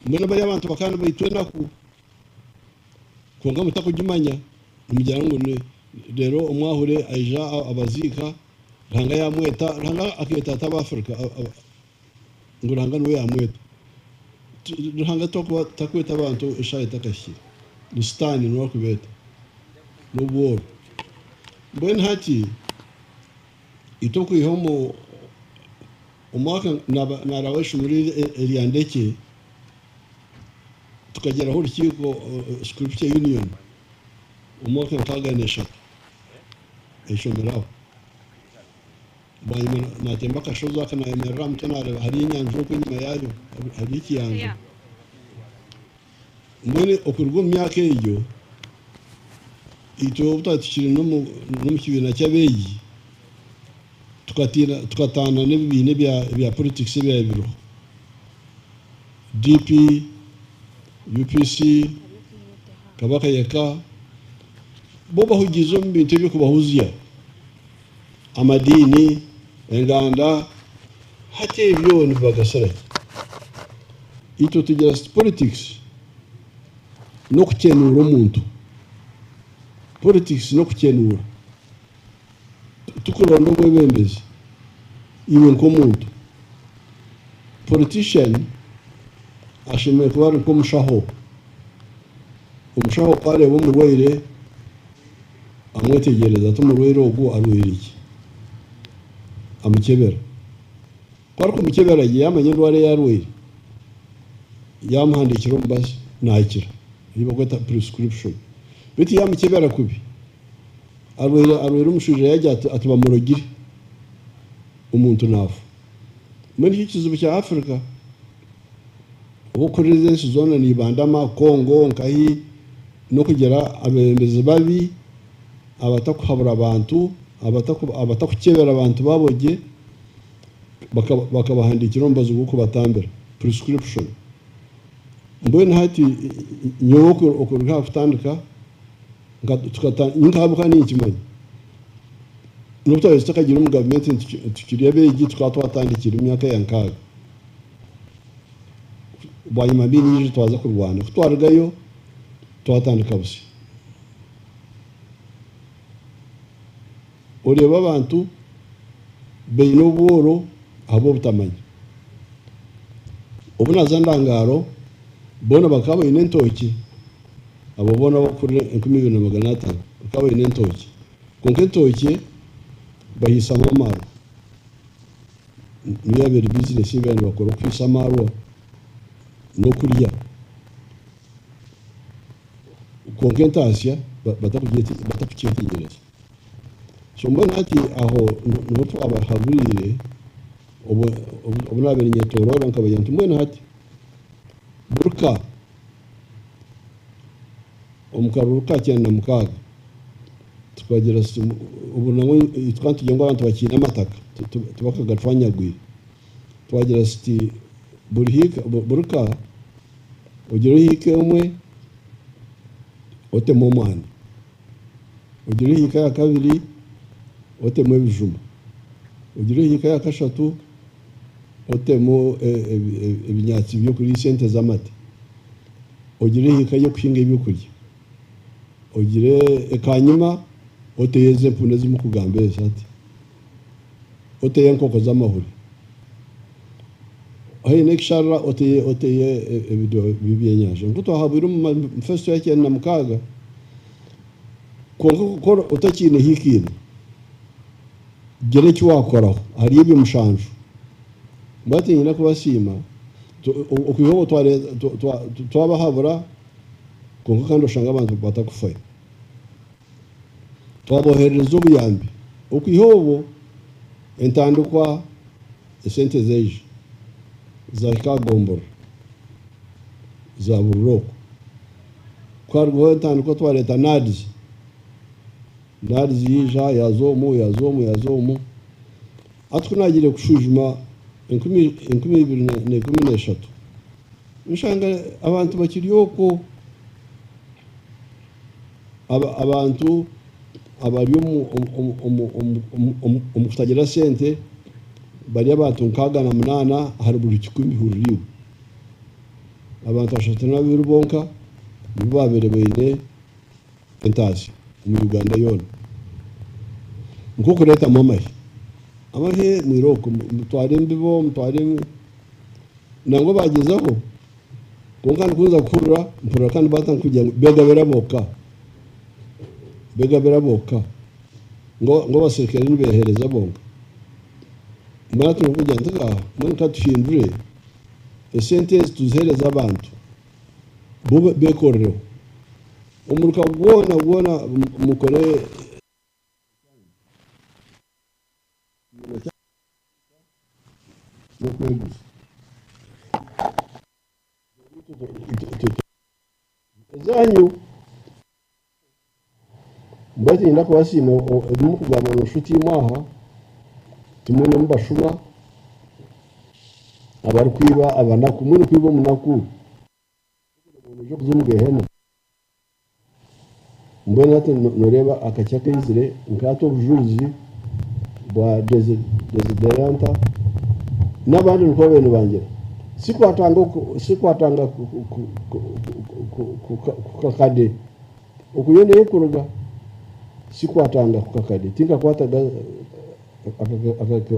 Mbwenu bariya abantu bakaba nibaitwa enaku kwonka mutakugimanya nimugira ngu ni reero omwahure aija abaziika Ruhanga yaamweta Ruhanga akeeta ata ab'Africa ngu Ruhanga niwe yaamweta Ruhanga takweta abantu eshaaha etakahikire ni sitaane niwe arikubeeta n'obworo mbwenu hati itwe okwiha omu Omwaka naaraba eishomero erya Ndekye tukagyeraho orukiiko Scripture Union omu mwaka 63 eishomero aho. Bwanyima naatemba akashozi aka naayemerera aha mutwe naareeba hariyo enyanja okwo enyima yaayo hariyo ekiyanja. Mbwenu okuruga omu myaka egyo itwe obu twaba tukiri n'omu kibiina ky'abeegi tukataana n'ebibiina ebya politics ebyaba biriho, DP, UPC, Kabaka Yeka, bo bahugiize omu bintu eby'okubahuzya, amadiini, enganda, hati ebyo nibibagasira ki? Itwe tugira politics n'okukyenuura omuntu, politics n'okukyenuura. Tikuronda omwebembezi iwe nk'omuntu. Politician ashemereire kuba ari nk'omushaho. Omushaho ku areeba omurwaire amwetegyereza ati omurwaire ogu arwaire ki? Amukyebera. Ku arikumukyebera gye yaamanya endwara ei arwaire, yaamuhandiikira omubazi naakira. Ei barikweta prescription. Beitu yaamukyebera kubi, Arwaire arwaire omushaija yagira ati ati bamurogire omuntu naafa. Mbwenu nikyo kizibu kya Africa obu okuhurira ensi zoona nibandama Congo nkahi nokugira abebembezi babi abatakuhabura bantu abatakukyebera bantu babo gye bakabahandikira omubazi gw'okubatambira, prescription. Mbwenu hati nyowe okuruga aha kutandika Nkahabuka ninkimanya n'obu twabaire tutakagiire omu gavumenti tukiri abeegi tukaba twatandikire omu myaka ya nkaaga. Bwanyima baingi baija twaza kurwana ku twarugayo twatandika busya. Oreeba abantu baine obworo ahabw'obutamanya. Obu naaza Ndangaro boona bakaba baine entookye. Abo boona abarikuhurira 2500 bakaba baine entookye. Kwonka entookye bahiisamu amaarwa. Niyo yaabaire eri bizinesi ei baabaire nibakora okuhiisa amaarwa n'okurya. Kwonka entaasya batakugyetegyereza. So mbwenu hati aho niho twabahaburiire obu naabaire ninyetoroora nkabagira nti mbwenu hati buri ka Omu karuru ka 96 tukagira tuti obu nabwo tukaba nitugira ngu abantu bakiine amataka tibakagacwanyagwire. Twagira tuti buri hiika buri ka ogire ehiika emwe otemu omwani, ogire ehiika ya kabiri otemu ebijuma, ogire ehiika ya kashatu otemu ebinyaatsi by'okuriisa ente z'amate. Ogire ehika y'okuhinga ebyokurya. Ogire ekanyima oteyo ezi empunu ezi mukugamba ezi hati. Oteyo enkoko z'amahuri. Haine ekisharara oteyo oteyo ebiryo by'ebyenyanja. Nk'oku twahabwire omu manifesto ya 96, kwonka kukora otakiine hikiine, gira eki wakoraho ahari ebyo mushanju. Mbwenu tinyine kubasiima okwiha obwo twabahabura kwonka kandi oshanga abantu batakufayo. Twaboherereza obuyambi okwiha obwo entandikwa esente zaija zahika aha gomborora zaburira okwo. Ku harugaho entandikwa twareeta NAADS, NAADS yaija yaaza omu yaaza omu yaaza omu. Hati ku naagiire kushwijuma 2013 nshanga abantu bakiri okwo. Abantu abari omu kutagira sente bari abantu 68 ahari buri kikumi hurira iwe. Abantu 32 bonka nibo baabaire baine entaasya omu Uganda yoona. Nikwo kureetamu amahe. Amahe mwirooko mutware embibo, mutware nangwa baagyezaho kwonka ndikuza kuhurira mpurira kandi baatandika kugira ngu begabira bonka. Begabira bonka. Ngu abaserukare nibeeheereza bonka. Mbwenu hati nikugira nti ngaaha mbwenu ka tuhindure esente ezi tuziheereze abantu bo beekorereho. Omuruka gwona gwona mukore n'okweguza. Ezanyu. Mbwenu tiinyenda kubasiima ebi murikugamba ngu nshuti imwe aha timwine mubashuma abarikwiba abanaku. Mbwenu kwiba omunaku noija kuza omu gehena? Mbwenu hati noreeba akakye akaizire nkahati obujurizi bwa Desideranta n'abandi nikwo babaire nibangira. Sikwatanga kukakade okuyo niyo ekuruga sikwatanga kukakade tinkakwataga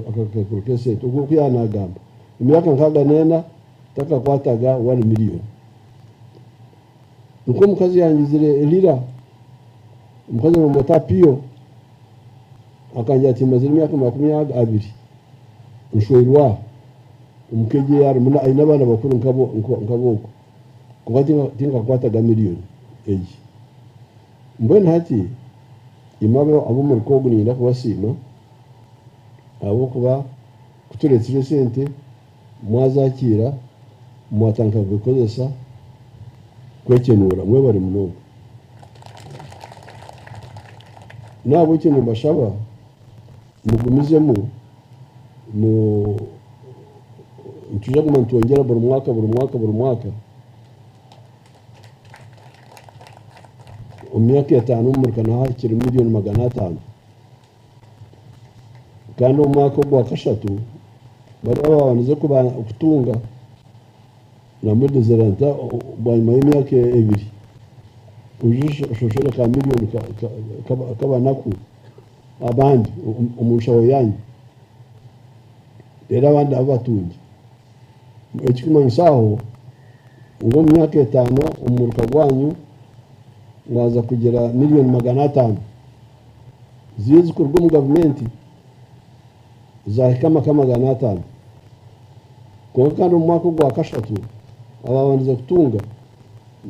akakaikuru k'esente ogwo oku yaaba nagamba emyaka 64 takakwataga one million. Nikwo omukazi yangizire Lira, omukazi nibamweta Apiyo, akangira ati mazire emyaka 20 nshweirwe aha omuka egyo ei arimu aine abaana bakuru nk'ab'okwo kwonka tinkakwataga miriyoni egi. Mbwenu hati imwe ab'omuruka ogu niinyenda kubasiima ahabw'okuba ku tureetsire esente mwazakiira mwatandika kugikozesa kwekyenuura. Mwebare munonga. N'ahabw'ekyo nimbashaba mugumizemu mu nitwija kuguma nitwongyera buri mwaka buri mwaka buri mwaka. Omu myaka etaano omumurika nahahikire miriyoni 500. Kandi omu mwaka ogwa kashatu bariya ababandize kutunga namwe Desideranta bwanyima y'emyaka ebiri oije oshoshore ka miriyoni k'abanaku abandi omu nshaho yanyu reero abandi nabo batungye. Ekirikumanyisa aho ngu omu myaka etaano omumuruka gwanyu mwaza kugira miriyoni 500 ziriyo ezirikuruga omu gavumenti zahika amaka 500. Kwonka kandi omu mwaka ogwa kashatu ababandize kutunga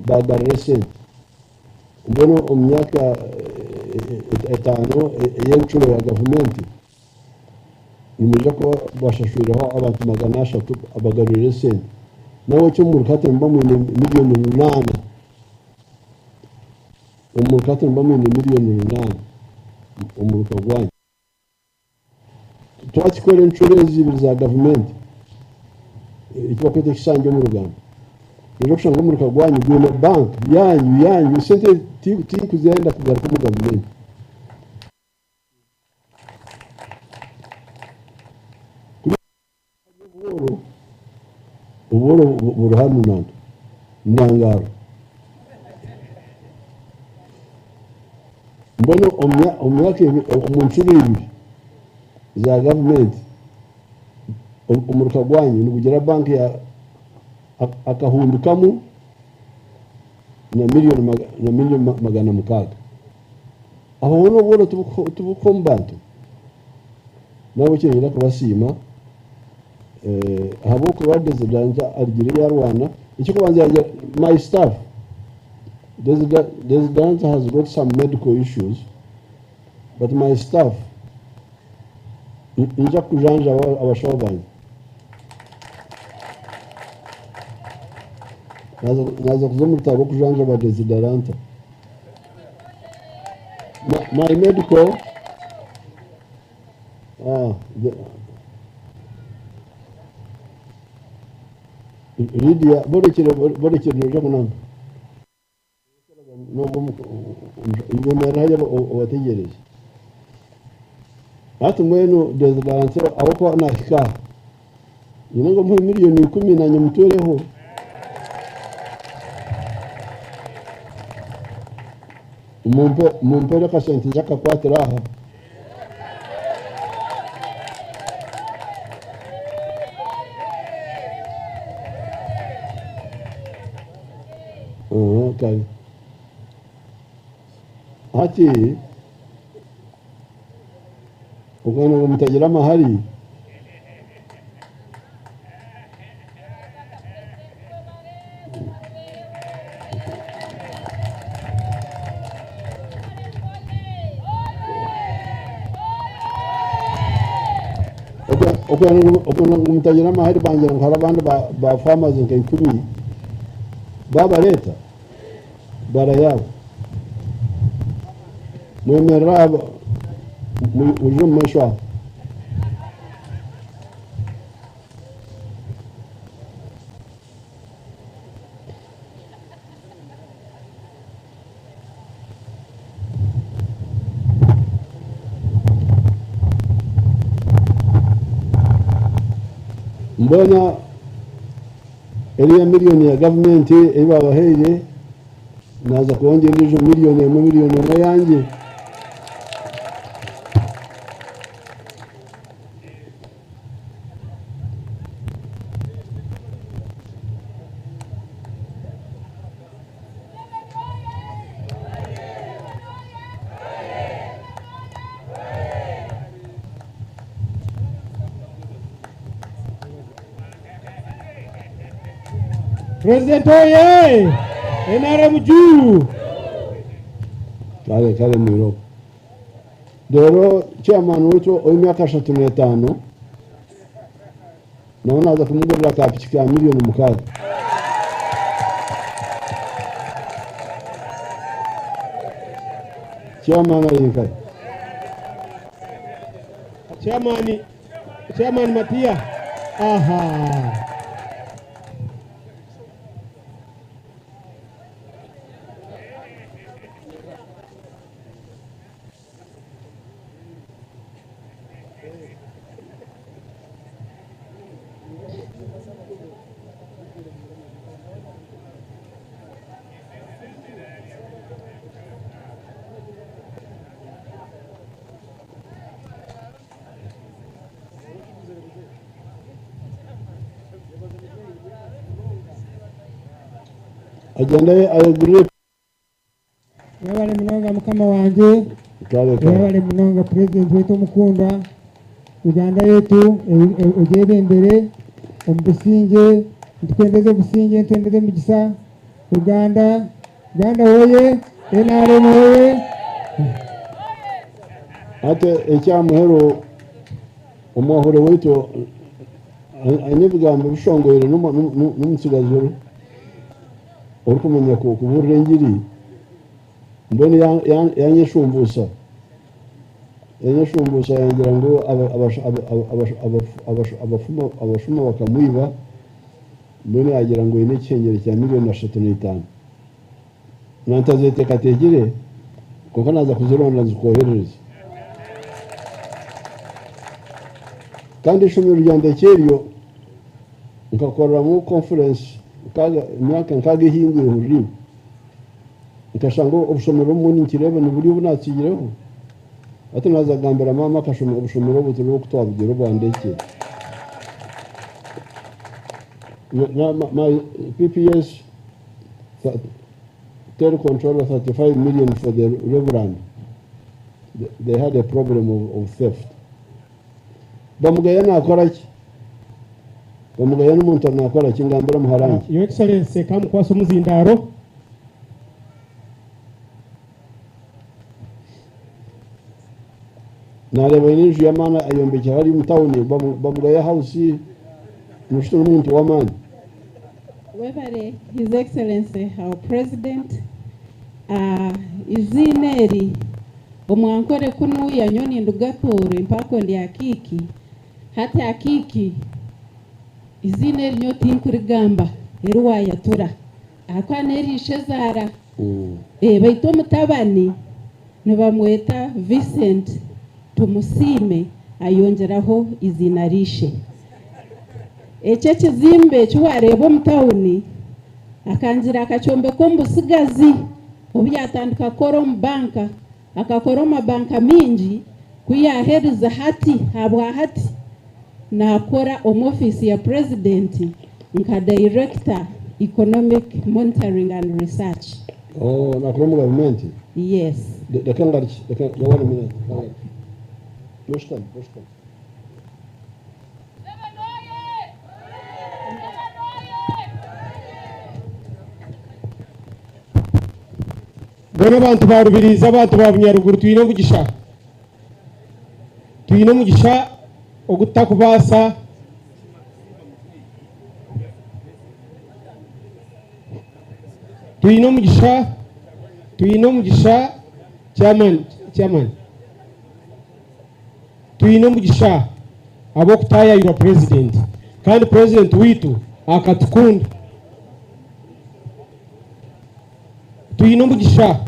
bagarura esente. Mbwenu omu myaka etaano ey'encuro ya gavumenti nimwija kuba bashashwireho abantu 300 abagarwire esente. Nahabwekyo omu muruka hati nimuba mwine miriyoni 8. Omu muruka hati nimuba mwine miriyoni 8 omu muruka gwanyu. Twakikora encuro ezi ibiri za gavumenti eki barikweta ekisanja omu ruganda. Noija kushanga omuruka gwanyu gwine bank yanyu yanyu esente tikuzenda kugaruka omu gavumenti. Obworo obworo buri hanu nantu ndangaro. Mbwenu omu myaka omu ncuro ibiri za gavumenti omuruka gwanyu nigugira banka ya akahumbi kamwe na miliyoni 600. Aho hoona obworo tibukuhwa omu bantu. Nahabwekyo niinyenda kubasiima ahabw'okuba Desideranta arugire yaarwana. Eky'okubanza yaagira my staff, Desideranta has got some medical issues but my staff niija kujanjaba abashaho bangye. Naaza kuza omu rutaro rw'okujanjaba Desideranta. My medical Lydia borekire borekire noija kunamba nyemerera hariya obategyereze. Hati mbwenu Desideranta ahabw'okuba nahika aha nyine ngu omuhe miliyoni 10 nanye mutwereho. Mumpere akasente nze akakwatira aha. Kare. Hati okwenda ngu mutagira amahari. Okwenda ngu mutagira amahari bangira ngu hariho abandi ba farmers nka 10 babareeta barayaabo. Mwemerere aha mwije omu maisho aha. Mbwenu eriya miriyoni ya gavumenti ei baabahaire naaza kwongyera endiijo miriyoni emwe, miriyoni emwe eyangye. President oye! NRM juu! Kare kare mwiroko. Reero chairman waitu ow'emyaka 35 nawe naaza kumugurira aka piki ka miliyoni 6. Chairman ari nkahi? Chairman, Chairman Matia. Aha. Agyende ayegurire. Webale munonga mukama wangye. Kare kare. Webale munonga president waitu omukundwa. Uganda yetu ogyebembere omu busingye, nitukwendeza obusingye, nitukwendeza emigisa. Uganda, Uganda oye, NRM oye. Hati ekyamuheru omwahure waitu aine ebigambo bishongoire n'omutsigazi orikumanya kuburira engiri. Mbwenu yanyeshumbuusa. Yanyeshumbuusa yangira ngu abashuma bakamwiba. Mbwenu yagira ngu aine ekihengere kya miliyoni 35. Nantazeteekateekire kwonka naaza kuzironda nzikwoherereze. Kandi eishomero rya Ndekye nkakoreramu conference emyaka 6 ehingwire huririmu. Nkashanga obushomero obumwe ninkireeba niburi obu naatsigireho. Hati naaza kugambira maama akashoma obushomero obu turi oku twabugira obwandekyere. My PPS tell controller 35 million for the reverend. They had a problem of theft. Bamugaya naakora ki? Bamugaya n'omuntu naakora ki? Ngambira muharangi. Your Excellency, kamukwasa omuzindaaro. Naareeba aine enju y'amaani ayombekire hariya omu tawuni, Bamugaya House, noshusha n'omuntu w'amaani. Webare His Excellency our President, eiziina eri omwankore kunuya nyowe ninduga Tooro empako ndi Akiiki, hati Akiiki eiziina eri nyowe tinkurigamba eri wayatura ahakuba n'eri ishezaara baitu omutabani nibamweta Vincent Tumusiime ayongyeraho eiziina riishe. Eki ekizimbe eki wareeba omu tawuni akangira akakyombeka omu busigazi obu yatandika kukora omu banka, akakora omu mabanka mingi ku yaherize hati habwa hati nakora omu ofiisi ya purezidenti nka director economic monitoring and research. Oh, nakora omu gavumenti? Yes. Reka ngarukye, reka one minute. Noshutami, noshutami. Mbwenu abantu ba Rubirizi, abantu ba Bunyaruguru twine omugisha. Twine omugisha ogu tutakubaasa Twine omugisha, twine omugisha, chairman, chairman. Twine omugisha ab'okutaayayirwa president kandi president waitu akatukunda. Twine omugisha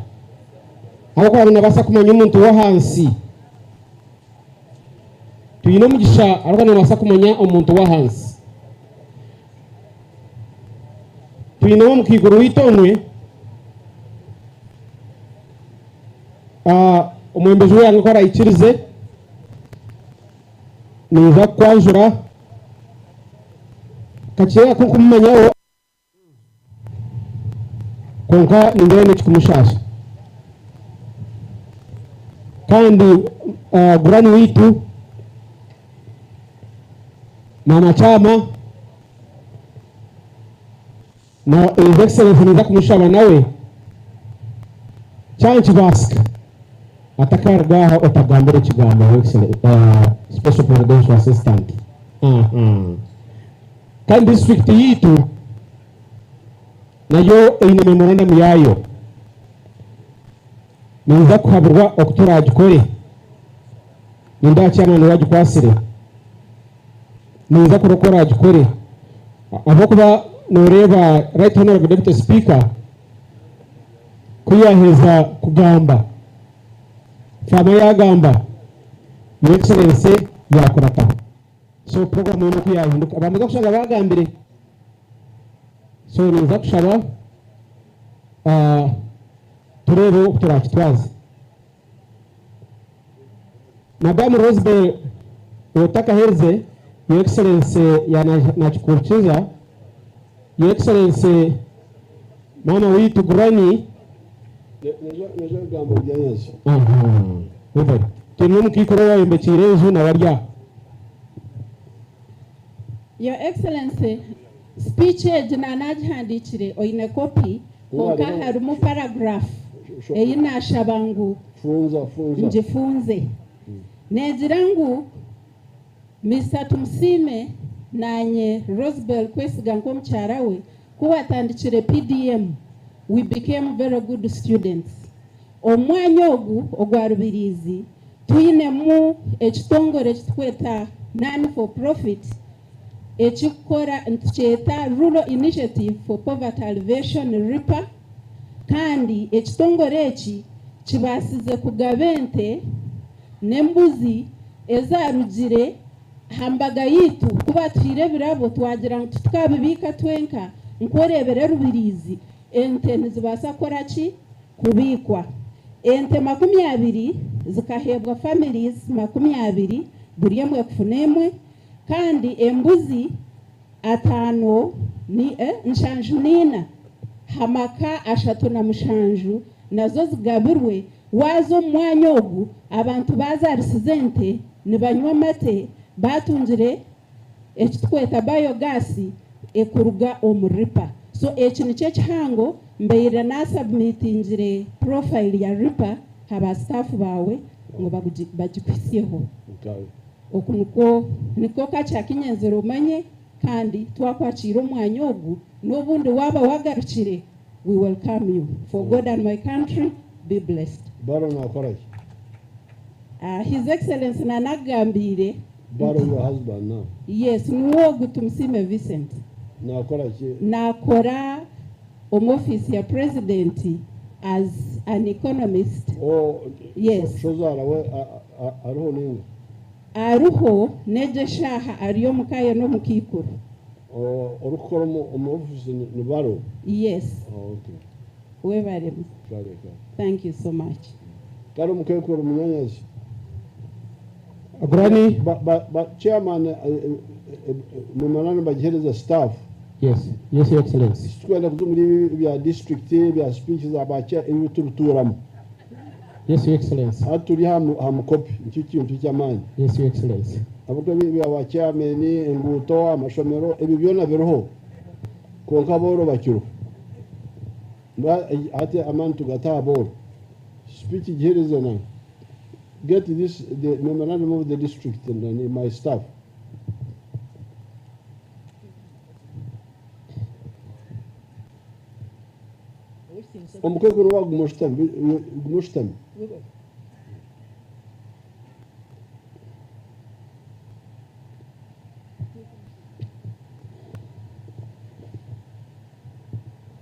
ahabw'okuba nabaasa kumanya omuntu w'ahansi. Twine omugisha ahabw'okuba nabaasa kumanya omuntu w'ahansi. Twinemu omukaikuru waitu omwe, omwebembezi w'eihanga ku araikirize, naija kukwanjura kakye aku nkumumanyaho kwonka nindeeba n'ekikumushaasha. Kandi gurani waitu Maama Kyama na His Excellency ninza kumushaba nawe kyaba nikibaasika atakaruga aha otagambire ekigambo Your Excellency Special Presidential Assistant. Kandi disiturikiti yaitu nayo eine memorandum yaayo. Ninza kuhaburwa oku turaagikore. Nindeeba chairman we agikwatsire. Ninza kurora oku oraagikore ahabw'okuba nooreeba Right Honourable Deputy Speaker ku yaaheza kugamba, Faama yaagamba, Your Excellency yaakurataho. So program yoona oku yaahinduka bamaze kushanga baagambire. So ninza kushaba tureebe oku turaakitwaze. Madamu Rosebell otakaherize, Your Excellency ya nakikuhurikiza, Your Excellency maama waitu Granny. Neija kugamba byanyazi. Webale. Twine omukaikuru owayombekiire enju nawe ari aha. Your Excellency, speech egi nanagihandiikire oine copy kwonka harimu paragraph ei naashaba ngu ngifunze. Neegira ngu Mister Tumusiime naanye Rosebell Kwesiga nk'omukyara we ku watandikire PDM we became very good students. Omu mwanya ogu ogwa Rubiriizi twinemu ekitongore eki turikweta Non for Profit ekirikukora nitukyeta Rural Initiative for Poverty Alleviation, RIPA, kandi ekitongore eki kibaasize kugaba ente n'embuzi ezarugire aha mbaga yaitu. Ku baatuhaire ebirabo twagira ngu titukabibiika twenka, nk'oreebera Rubiriizi ente nizibaasa kukora ki? kubiikwa. Ente 20 zikaheebwa families 20, buri emwe kufuna emwe, kandi embuzi ataano ni 74 hamaka 37 nazo zigabirwe. Waaza omu mwanya ogu abantu bazarisize ente nibanywa amate, batungire ekitukweta biogas ekuruga omu ripa. So eki nikyo ekihango mbaire nasubmitingire profile ya ripa haba staff bawe ngu bagikuhisyeho. Oku nikwo kakyakinyenzire omanye, kandi twakwakira omwanya ogu n'obundi waba wagarukire, we welcome you. For God and my country, be blessed. Baro nakora ki? His Excellency nanagambire. Baro your husband now? Yes, niwe ogu Tumusiime Vincent. Nakora ki? Nakora omu office ya president as an economist. Oh, Yes. Shozara we ariho ninga? Ariho n'egyo eshaaha ari omu kaye n'omukiikuru. Oh, orikukora omu office ni baro? Yes. Oh, okay. Webare. Kale, kale. Thank you so much. Kale omukeekuru munyanyazi. Granny. Ba chairman, memorandum bagihereza staff. Yes, yes, Your Excellency. Tukwenda kuza muri ibi bya district, bya speech za ba chair, ibi tubituramu. Yes, Your Excellency. Hati turi ha mukopi, nicyo kintu ky'amaani. Yes, Your Excellency. Ahabw'okuba ebi bya ba chairman, enguuto, amashomero, ebi byona biriho. Kwonka abooro bakiriho. Hati amaani tugata aha booro. Speech gihereza na. Get this, the memorandum of the district and then my staff. Omukekuru wa gumushitami, gumushitami.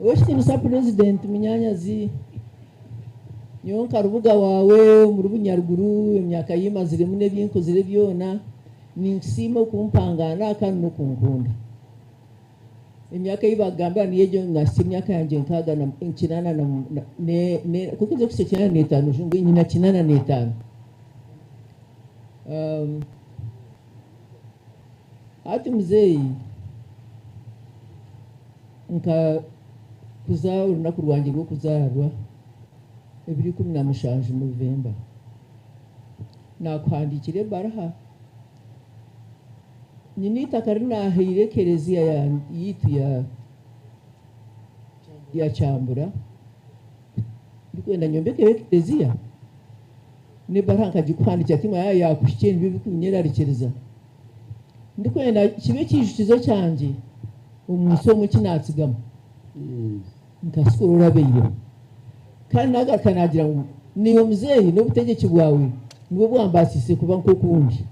Owekitiinisa Purezidenti, munyanyazi, nyowe nka rubuga wawe omuri Bunyaruguru, emyaka yimaziremu n'ebinkozire byona, ninkusiima okumpangana kandi n'okunkunda. Emyaka ei bagambira niyo egyo, ngasya emyaka yangye nkaaga na kinaana na kuko nza kuhitsya 85, nyina 85. Hati muzeeyi, nka kuza orunaku rwangye rw'okuzaarwa ebiri 17 Novemba, nakuhandiikira ebaruha. Nyine eitaka rinahaire ekereziya yitu ya Kyambura, ndikwenda nyombekeho ekereziya, n'ebaruha nkagikuhandiikira timwe yakuhikye, nibyo bikunyerarikiriza. Ndikwenda kibe ekiijukizo kyangye omu nsi omwe kinaatsigamu nkasikora orabaireho. Kandi nagaruka nagira ngu niiwe muzeeyi n'obutegyeki bwawe nibwo bwambaasiise kuba nk'okundi.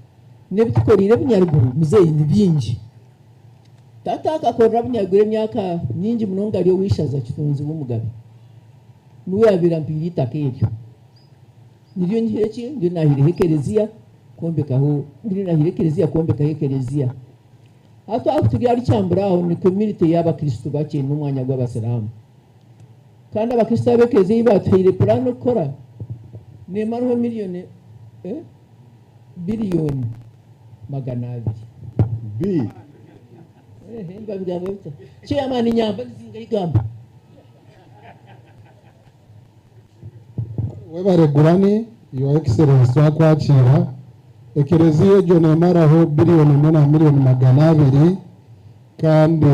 N'ebitukoriire Bunyaruguru muzeeyi ni bingi. Tata akakorera Bunyaruguru emyaka mingi munonga ari ow'eishaza Kitunzi w'Omugabe. Niwe yaabaire ampiire eitaka eryo. Niryo nyihire ki? Niryo naahiireho ekereziya kwombekaho, niryo naahiire ekereziya kwombekaho ekereziya. Hati ahu turi ahari Kyambura aho ni community y'abakristo bakye n'omwanya gw'abasiraamu. Kandi abakristo ab'ekereziya ei batuhaire puraani okukora neemaraho miliyoni, 200 biliyoni. B. Nibabigamba bita? Chairman, nyamba nizinga igamba. Webare Granny, Your Excellency, twakwakira. Ekereziya egyo nemaraho 1 biliyoni na miliyoni 200, kandi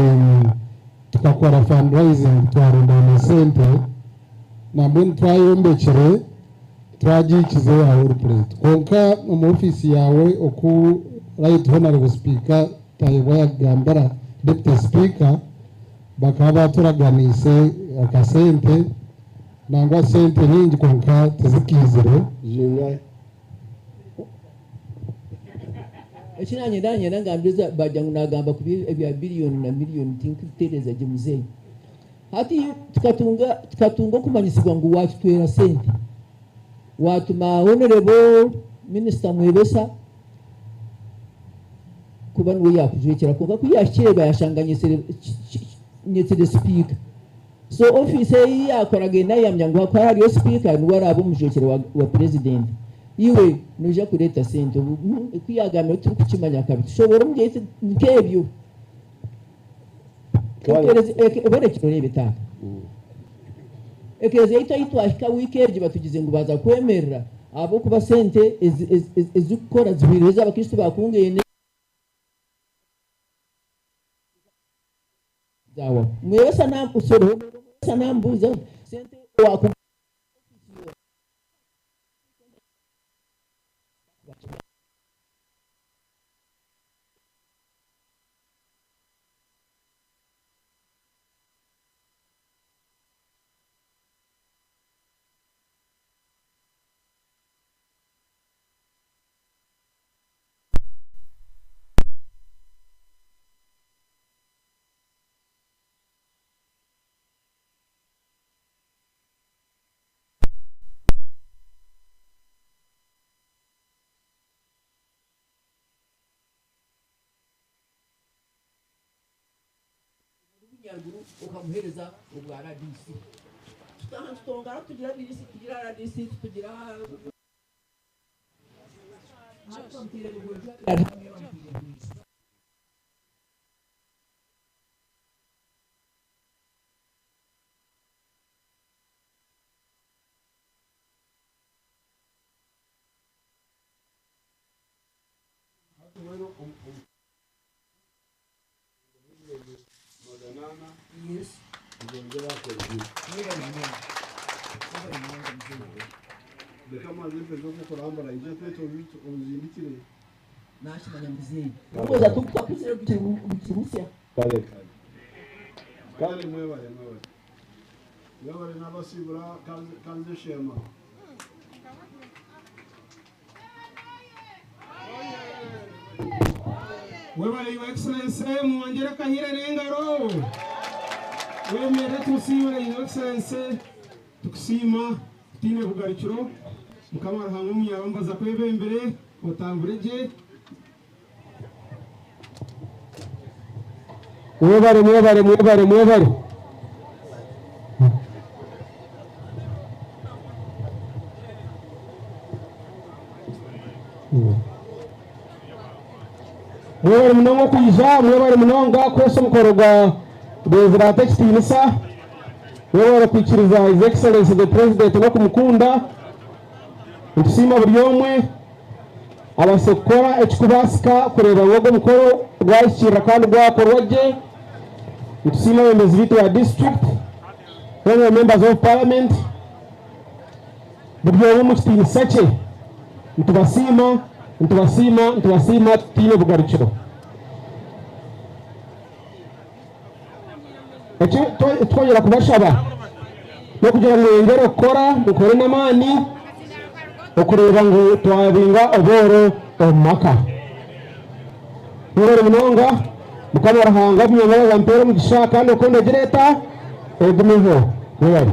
tukakora fundraising, twarondana sente, nambwenu twayombekire, twagikize aho uri president. Konka omu ofiisi yawe, oku Right Honorable Speaker Tayebwa yagambira Deputy Speaker, bakaba baturaganiise akasente, nangwa sente nyingi, konka tizikizire. Zingahe? Eki nanye ndanyenda ngambiriza bajya ngu nagamba ku ebya biliyoni na miliyoni, tinkuteereza gye muzeeyi. Hati tukatunga okumanyisibwa ngu watutwera sente, watuma Honorable Minister Mwebesa kuba niwe yakujwekera, konka ku yahikire bayashanga nyetsire speaker. So ofiisi ei yaakoraga enayamya ngu hakuba hariyo sipiika niwe araabe omujwekyerwa wa, wa purezidenti. Iwe noija kureeta sente obu ku yaagambire titurikukimanya akabi tushoboora omu byaitu nk'ebyo. Orekyere oreebe taata. Ekereziya yaitu ahi twahika wiiki egi batugize ngu baaza kwemerera ahabw'okuba sente ezikukora zihweireho ezi abakristo baakungaine. Zaawaho. Mwebesa nambuuza sente owaakuguza ofiisi yoona. Nyaruguru okamuheereza obwa rdc. Tutaha nitutongana tugira rdc tugira rdc tugira. Kale mwebale mwebale mwebale nabasibura kanze shema. Webale Your Excellency, mwongere akahira n'engaro. Wemerere tumusiimire Your Excellency, tukusiima tutaine bugarukiro. Mukama Ruhanga Omunyabambazi akwebembere, otambure gye. Mwebale mwebale mwebale mwebale. Mwebale munonga okwija, mwebale munonga kukozesa omukoro gwa Rwezirata ekitiinisa, mwebale kwikiriza His Excellency the President n'okumukunda. Nitusiima buri omwe abaasize kukora ekirikubaasika kureeba ngu ogu omukoro gwahikiirira kandi gwakorwa gye. Nitusiima abeebembezi baitu ba disiturikiti, Honourable Members of Parliament, buri omwe omu kitiinisa kye. Nitubasiima, nitubasiima, nitubasiima tutaine bugarukiro. Eki twongyera kubashaba n'okugira ngu mweyongyere kukora, mukore n'amaani okureeba ngu twabinga obworo omu maka. Mwebare munonga, Mukama Ruhanga omunyambabazi ampeere omugisha kandi rukundo egire eta egumeho. Mwebare.